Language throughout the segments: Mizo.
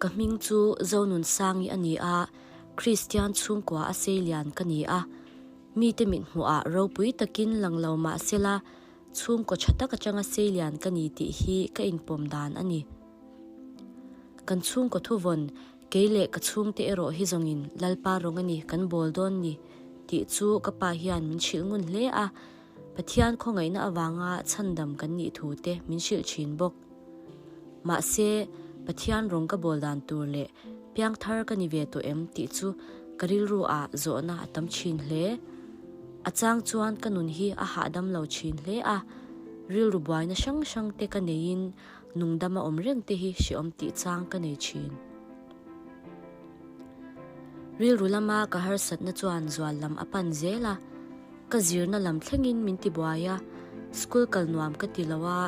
Ka hming chu Zonunsangi a ni a, Kristian chhungkua a seilian ka ni a. Mite mithmuhah ropui takin lang lo mah sela, chhungkaw tha tak atanga seilian ka ni tih hi ka inpawm dan a ni. Kan chhungkaw thuvawn, kei leh ka chhungte erawh hi zawngin Lalpa rawng a ni kan bawl dawn ni tih chu ka pa hian min hrilh ngun hle a, Pathian khawngaihna avanga chhandam kan nih thu te min hrilh thin bawk. Mahse, Pathian rawng ka bawl dan tur leh piangthar ka ni ve tawh em tih chu ka rilru ah zawhna a tam thin hle. A chang chuan ka nun hi a hahdam lo thin hle a, rilru buaina hrang hrang te ka neiin nungdam a awm reng te hi hreawm tih chang ka nei thin. Rilru lama ka harsatna chuan zual lam a pan zel a, ka zirna lam thlengin min ti buai a, school kal nuam ka ti lo a,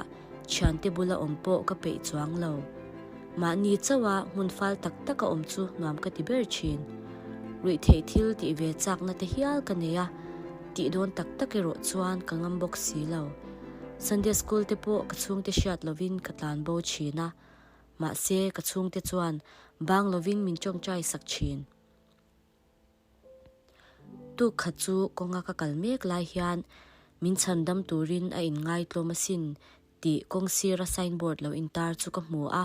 thiante bula awm pawh ka peih chuang lo. Mahni chauha hmun fal tak taka awm chu nuam ka ti ber thin. Ruihtheih thil tih ve chakna te hial ka nei a, tih dawn tak tak erawh chuan ka ngam bawk si lo. Sunday school te pawh ka chhungte hriat lovin ka tlan bo thin a, mahse ka chhungte chuan bang lovin min tawngtai sak thin. Tuk khat chu kawnga ka kal mek lai hian min chhan dam turin a inngaitlawm asin tih kawng sira signboard lo intar chu ka hmu a,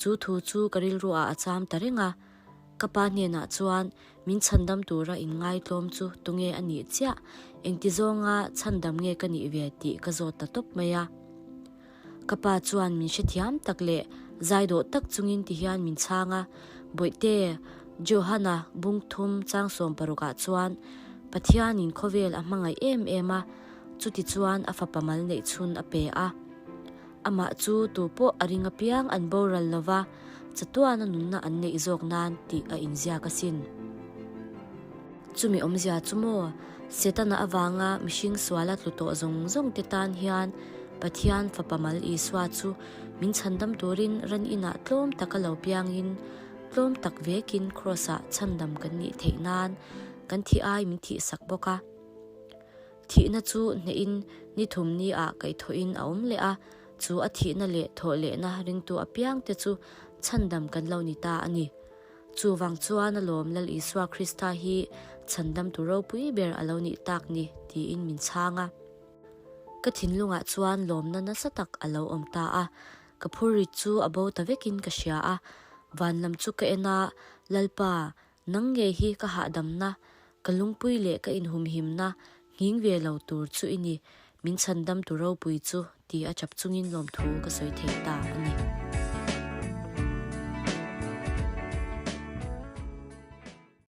chu thu chu ka rilruah a cham ta reng a. Ka pa hnenah chuan min chhan dam tura inngaitlawm chu tunge a nih chiah, engti zawnga chhan dam nge ka nih ve tih ka zawt ta tawp mai a. Ka pa chuan min hrethiam tak leh zaidawh tak chungin ti hian min chhang a, Bawihte, Johana bung thum chang 16 ah chuan Pathianin khawvel a hmangaih em em a, chuti chuan a fapa mal neih chhun a pe a. Amah chu tu pawh a ring apiang an boral lova, chatuana nunna an neih zawk nan tih a inziak asin. Chumi awmzia chu maw, Setana avanga mihring suala tlu tawh zawng zawng te tan hian Pathian Fapa mal Isua chu min chhandam turin ran inah tlawm taka lo piangin, tlawm tak vekin Kraws-ah chhandam kan nih theih nan kan thih ai min thihsak bawk a. Thihna chu hnehin ni thum ni ah kaihthawhin a awm leh a, chu a thihna leh thawhlehna ringtu apiangte chu chhandam kan lo ni ta a ni. Chuvang chuan a lawm Lal Isua Krista hi chhandamtu ropui ber a lo nih tak ni tiin min chhang a. Ka thinlungah chuan lawmna nasa tak a lo awm ta a, ka phurrit chu a bo ta vekin ka hria a, van lam chu ka en a, Lalpa, nang ngei hi ka hahdamna, ka lungpui leh ka inhumhimna nghing ve lo tur chu i ni, min chhandamtu ropui chu ti a chap chungin lawmthu ka sawi thei ta a ni.